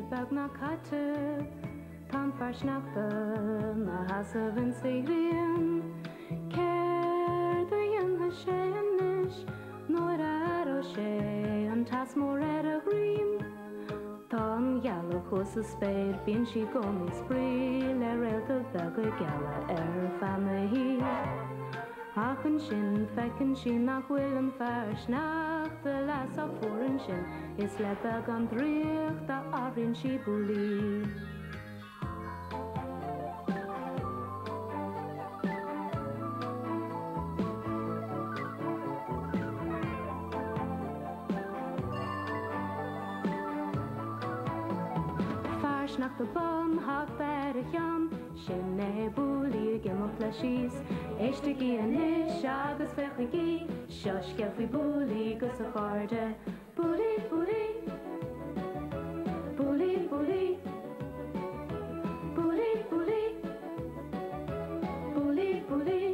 beagnach caite, Tá an fear sneachta 'na sheasamh insa ghrian. Céard a dhéanfaidh sé anois nuair a aireoidh sé an teas mór ar a dhroim? Tá an ghealach thuas sa spéir, bíonn sí i gcónaí ag spraoi le réalta beaga geala ar feadh na hoíche. Ach ansin feiceann sí nach bhfuil an fear sneachta leath sách fuar ansin is le beagán draíochta athraíonn sí Booley. Fear sneachta bán, hata ar a cheann, sin é Booley ag imeacht leis síos. Éistigí anois agus féachaigí, seo scéal faoi Booley 'gus a chairde. Booley, Booley. Booley, Booley. Booley, Booley. Booley, Booley.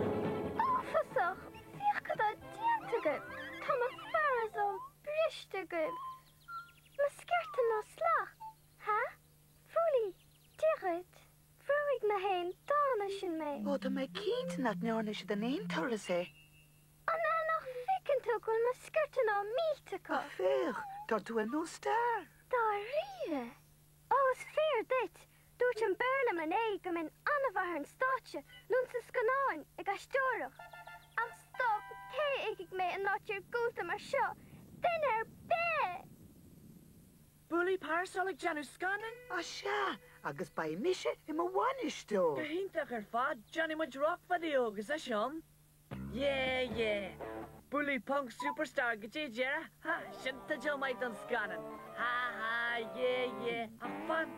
Uafásach! Féach cad tá déanta agaibh! Tá mo pharasól briste agaibh! Mo sciortanna salach! Ha? Booley, Dia dhuit! Bhrúigh na héin dána sin mé! Ó, tá mé cinnte nach ndearna siad in aon turas é. An ea nach bhfeiceann tú go bhfuil mo sciortanna millte acu? Ach féach, tá tú ar nós stair! Dáiríre? Ó, is fíor duit! Dúirt an beár liom inné go mbeinn an-mhaith ar an stáitse, nó sna scannáin, ag aisteoireacht. Ach stop, cé a fheicfidh mé in áit iargúlta mar seo? Duine ar bith! Booley Parasol ag déanamh scannáin? Á sea, agus beidh mise i mo bhainisteoir! Go hiontach ar fad, déanfaidh muid roc-video agus é sin. Yeah yeah! Booley Punk Superstar go dtí deireadh! Ha! Sin teideal maith don scannán! Ha ha! Yeah yeah! Ach fan!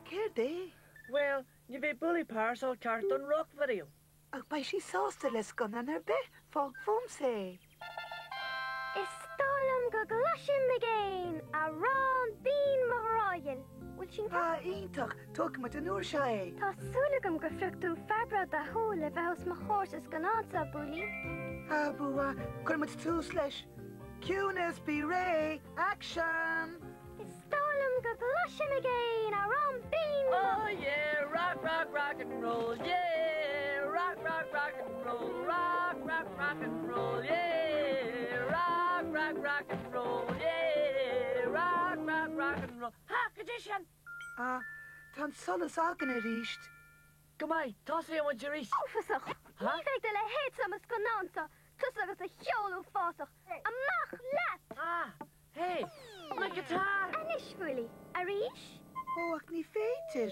Céard é? Bhuel, ní bheidh Booley Parasol ceart don roc-video. Ach beidh sí sásta le scannán ar bith, fág fúmsa é. Is dóigh liom go gcloisim i gcéin amhrán binn mo ghrá ghil. Bhfuil sin ceart? Ah, iontach! Tógfaidh muid an uair seo é! Tá súil agam gur phioc tú fear breá dathúil le bheith os mo chomhair sa scannán seo, Booley. Ah, bua! Cuirfidh muid tús leis. Ciúnas, bí réidh! Aicsean! Is dóigh liom go gcloisim i gcéin amhrán binn mo. Oh yeah, rock, rock, rock and roll, yeah, rock, rock, rock and roll, rock, rock, rock and roll, yeah, rock, rock, rock and roll, yeah, rock, rock, rock and roll. Ha, cad é sin? Ah, tá an solas againn arís. Go maith, tosóidh muid arís. Uafásach! Ní bheidh do leithéid sa mo scannán seo, tusa agus do cheol uafásach. Amach leat! Ah, Hey! My guitar! Anois, Booley, arís? Ó, ach ní féidir.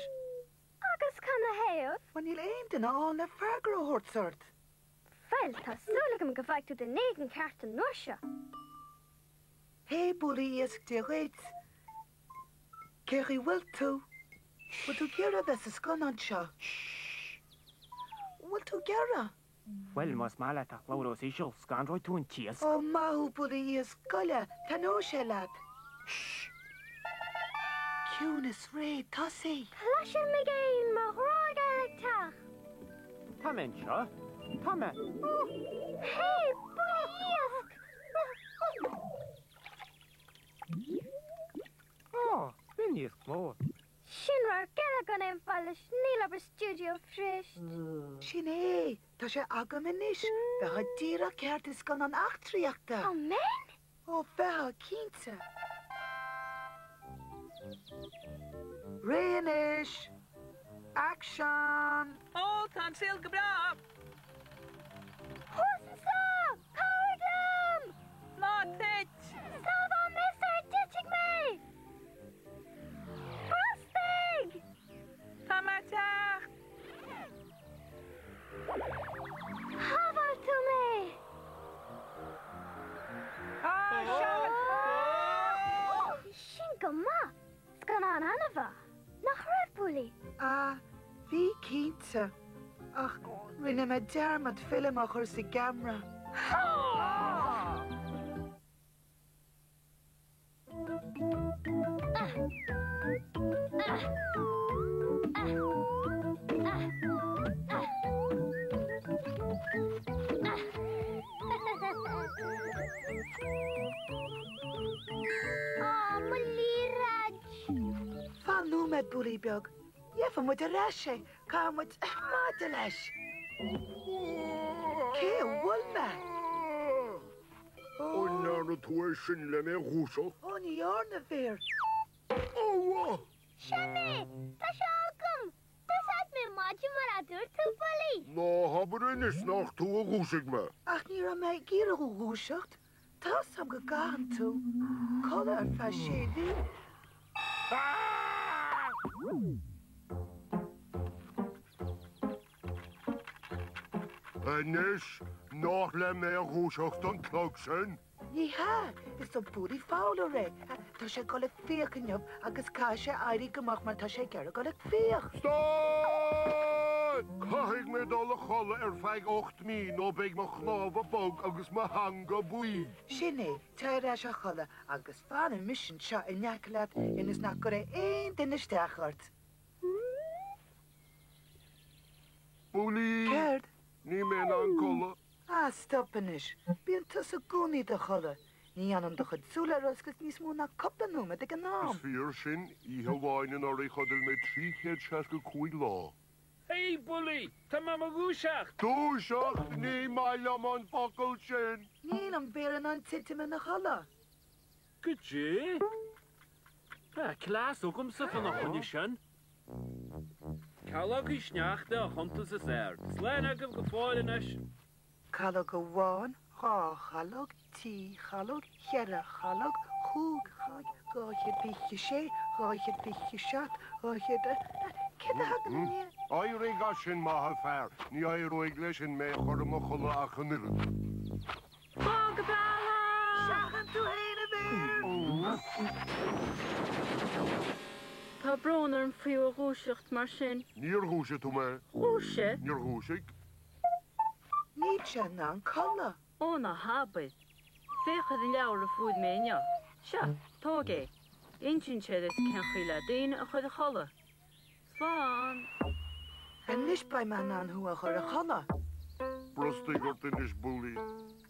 Agus canathaobh? Bhuel, níl aon duine ann le freagra a thabhairt ort. Bhuel, tá súil agam go bhfaighidh tú duine éigin ceart an uair seo. Hey, Booley Iasc Dia dhuit. Cén chaoi bhfuil tú? Bhfuil tú ag iarraidh a bheith sa scannán seo? Bhfuil tú ag iarraidh? Bhuel, más maith leat ach labhair os íseal, scanróidh tú an t-iasc. Ó, maith thú, Booley Iasc, gabh i leith, taitneoidh sé leat. Shh! Ciúnas, réidh, tosaigh! Cloisim i gcéin mo ghrá geal ag teacht. Tá mé anseo. Tá mé. Hé, Booley Iasc! Ó, b'in iasc mór. Sin radharc eile gan aon fáil leis, níl obair stiúideo fuirist. Sin é! Tá sé agam anois! Bheifeá díreach ceart i scannán eachtraíochta! An mbeinn? Ó, bheifeá, cinnte! Réidh anois! Aicsean! Ó, tá an saol go breá! Thuas anseo! Cabhraigh liom! Ná tit! Sábháil mé sar a dtitfidh mé! Brostaigh! Tá mé ag teacht! Shábháil tú mé! Bhí sin go maith! Scannán an-mhaith, nach raibh, Booley? Ah, bhí cinnte. Ach rinne mé dearmad film a chur sa gceamara. Á, mo liathróid! Fan nóiméad, Booley beag. Gheobhaidh muid ar ais é. Caithfidh muid maide leis. Cé a bhuail mé? An ndearna tú é sin le mé a dhúiseacht? Ó, ní dhearna, a Bhéir. Ó! Sin é! Tá sé agam! D'úsáid mé maide mar a dúirt tú, Booley! Ná habair anois nach tú a dhúisigh mé! Ach ní raibh mé ag iarraidh thú a dhúiseacht. Tá's a'm go gcaitheann tú codladh ar feadh sé mhí. Anois, nach le mé a dhúiseacht an clog sin? Ní hea, is do Booley Fowler é. Tá sé ag dul ag fiach inniu agus caithfidh sé éirí go moch mar tá sé ag iarraidh dul ag fiach. Stad! Caithfidh mé dul a chodladh ar feadh 8 mí nó beidh mo chnámha bog agus mo theanga buí. Sin é, téigh ar ais a chodladh agus fanfaidh mise anseo in aice leat ionas nach gcuirfidh aon duine isteach ort. Booley! Céard? Níl mé in ann codladh. Ah, stop anois. Bíonn tusa i gcónaí i do chodladh. Ní fhanann do chuid súl ar oscailt níos mó ná cúpla nóiméad ag an am. Is fíor sin. Oíche amháin anuraidh chodail mé 365 lá. Hey, Booley! Tá mé mo dhúiseacht! Dúiseacht? Ní maith liom an focal sin! Níl an Béar in ann titim ina chodladh. Goidé? Tá cleas agamsa fá na choinne sin. Calógaí sneachta a chuntas is fhearr. Slán agaibh go fóill anois. Calóg amháin, dhá chalóg, trí chalóg, cheithre chalóg, chúig chalóg, 226, 227, 200, céard a thagann i ndiaidh? Éirigh as sin, maith an fear. Ní éireoidh leis sin mé a chur i mo chodladh ach an oiread. Slán go brách! Seachain tú fhéin, a Bhéir! Tá brón orm faoi thú a dhúiseacht mar sin. Níor dhúisigh tú mé. Dhúisigh? Níor dhúisigh. Níl sé in ann codladh. Ó ná habair. Féach ar an leabhar a fuair mé inniu. Seo, tóg é. Insíonn sé duit cén chaoi le daoine a chur a chodladh. Slán! Anois beidh mé in ann thú a chur a chodladh. Brostaigh ort anois, Booley.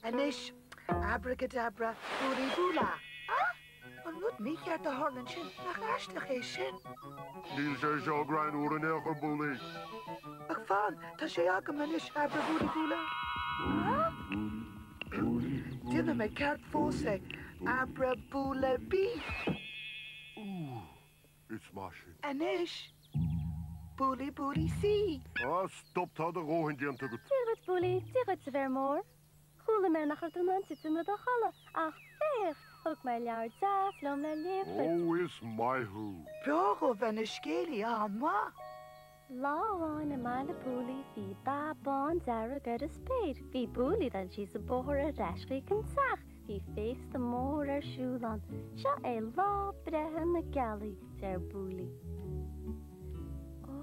Anois, abracadabra, booley boola. Ah! An rud mícheart a tharla ansin, nach aisteach é sin? Níl sé seo greannmhar in aon chor, Booley. Ach fan, tá sé agam anois, abra booley boola. Ah! Déanfaidh mé ceart fós é, abra boola bí. Ooh. Is maith sin. Anois, Booley Booley C. Ah, stop, tá do dhóthain déanta agat. Dia dhuit, Booley, Dia dhuit, a Bhéir Mhóir. Chuala mé nach raibh tú in ann titim i do chodladh, ach féach, thug mé leabhar deas liom le léamh duit. Ó, is maith thú. B'fhearr dhó bheith ina scéalaí, an-mhaith. Lá amháin i mBaile Booley bhí dath bán dearg ar an spéir. Bhí Booley ag dul síos an bóthar ar ais chuig an teach. Bhí féasta mór ar siúl ann. Seo é lá breithe na gealaí, deir Booley. Ó!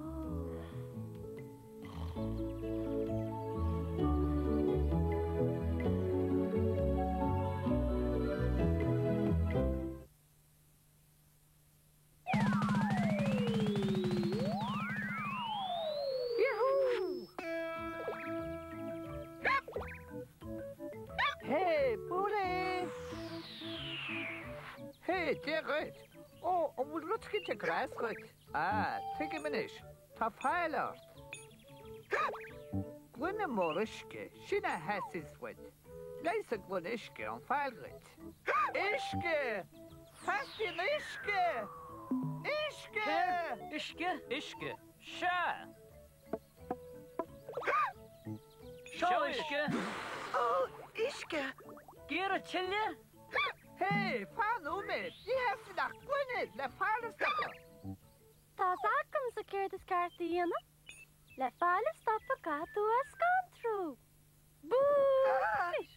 Hé, Booley! Hé, Dia dhuit! Ó, an bhfuil rud éicint ag cur as dhuit? Ah, tuigim anois, tá faill ort. Gloine mór uisce, sin a theastaíos uait. Leigheasfaidh gloine uisce an faill dhuit. Uisce! Teastaíonn uisce! Uisce! Céard? Uisce? Uisce? Sea! Seo uisce! Ó, uisce! Iarraidh tuilleadh? Hé, fan nóiméad! Ní theastaíonn ach gloine le faill a stopadh! Tá's agamsa céard is ceart a dhéanamh. Le faill a stopadh caithfidh tú a scantrú. Bú! Anois!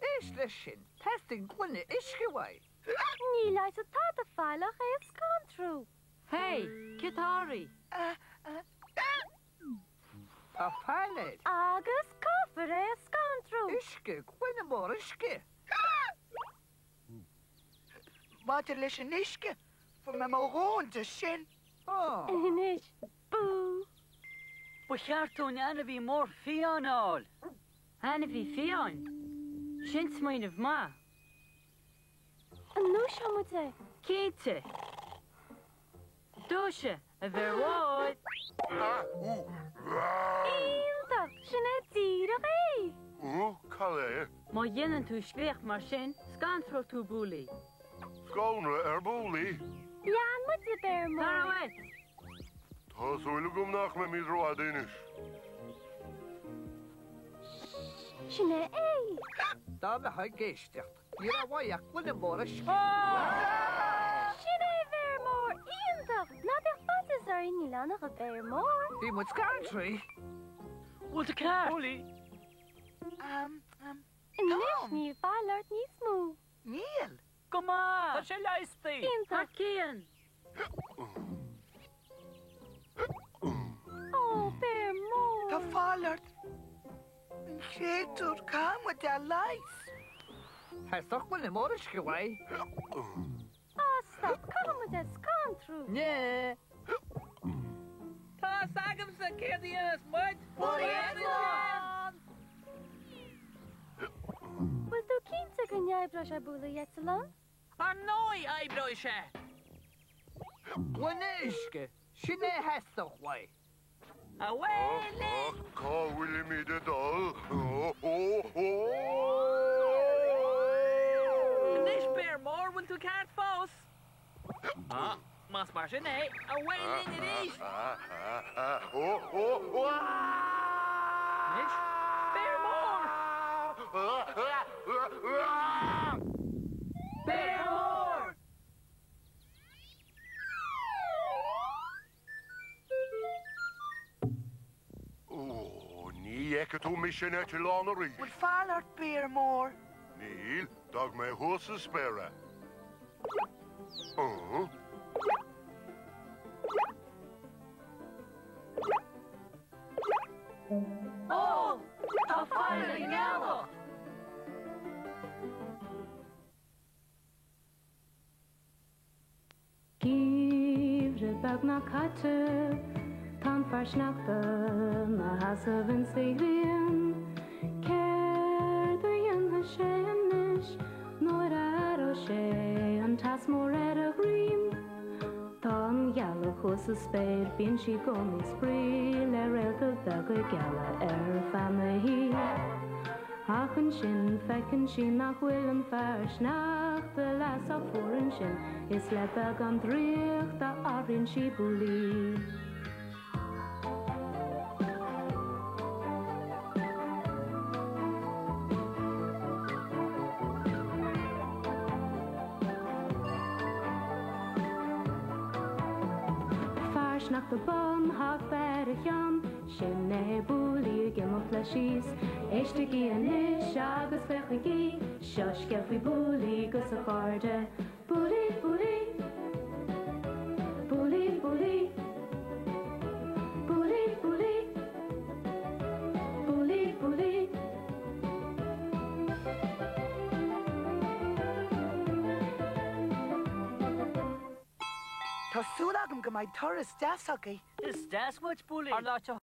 Éist leis sin, teastaíonn gloine uisce uaidh. Ní leigheasfaidh tada faill ach é a scantrú. Hey, céard tá oraibh? Tá faill air. Agus caithfear é a scantrú. Uisce, gloine mór uisce. Maidir leis an uisce, fuair mé mo dhóthain de sin. Anois, bú! Ba cheart dúinn ainmhí mór fiáin a fháil. Ainmhí fiáin? Sin smaoineamh maith. An ndúiseoidh muid é? Cinnte. Dúisigh, a bhéir mhóir! Iontach! Sin é díreach é! Ó, cad é? Má dhéanann tú scréach mar sin, scanróidh tú Bouli. Scanradh ar Bouli? Lean muid, a bhéir mhóir! Tar uait! Tá súil agam nach mbeimid rófhada anois. Sin é é! Dá mbeifeá ag éisteacht, ní raibh uaidh ach gloine mhór uisce. Sin é a bhéir mhóir! Iontach! Ná bíodh faitíos orainn, níl ann ach béar mór. Bhí muid scanraithe. Bhfuil tú ceart? Bouli! Anois níl faill ort níos mó. Níl. Go maith! Tá sé leigheasta! Iontach! Thar cionn! Ó, béar mór! Tá faill ort. An créatúr, caithfidh muid é a leigheas. Theastaigh gloine mór uisce uaidh. Á, stop, caithfidh muid é a scanrú. Né. Tá's agamsa céard a dhéanfas muid! Bualadh Bhfuil tú cinnte go n-oibreoidh sé Bouli eitleán? Ar ndóigh oibreoidh sé! Gloine uisce, sin é a theastaigh uaidh. Away linn! Cá bhfuilimid ag dul? Anois béar mór, bhfuil tú ceart fós? Más mar sin é, away linn arís! Anois, béar mór! Béar mór! Ó, ní fheicfidh tú mise in eitleán arís. Bhfuil faill ort, béar mór? Níl, d'fhág mé thuas sa spéir é. Ó, tá faill ar an ngealach! Geimhreadh beagnach caite, tá an fear sneachta 'na sheasamh insa ghrian. Céard a dhéanfaidh sé anois nuair a aireoidh sé an teas mór ar a dhroim? Tá an ghealach thuas sa spéir, bíonn sí i gcónaí ag spraoi le réalta beaga geala ar feadh na hoíche. Ach ansin feiceann sí nach bhfuil an fear sneachta leath sách fuar ansin is le beagán draíochta athraíonn sí Bouli. Fear sneachta bán, hata ar a cheann. Sin é Bouli ag imeacht leis síos. Éistigí anois agus féachaigí, seo scéal faoi Bouli 'gus a chairde. Bouli, Bouli. Bouli, Bouli. Bouli, Bouli. Bouli, Bouli. Tá súil agam go mbeidh turas deas agaibh. Is deas uait, Bouli. Ar lá te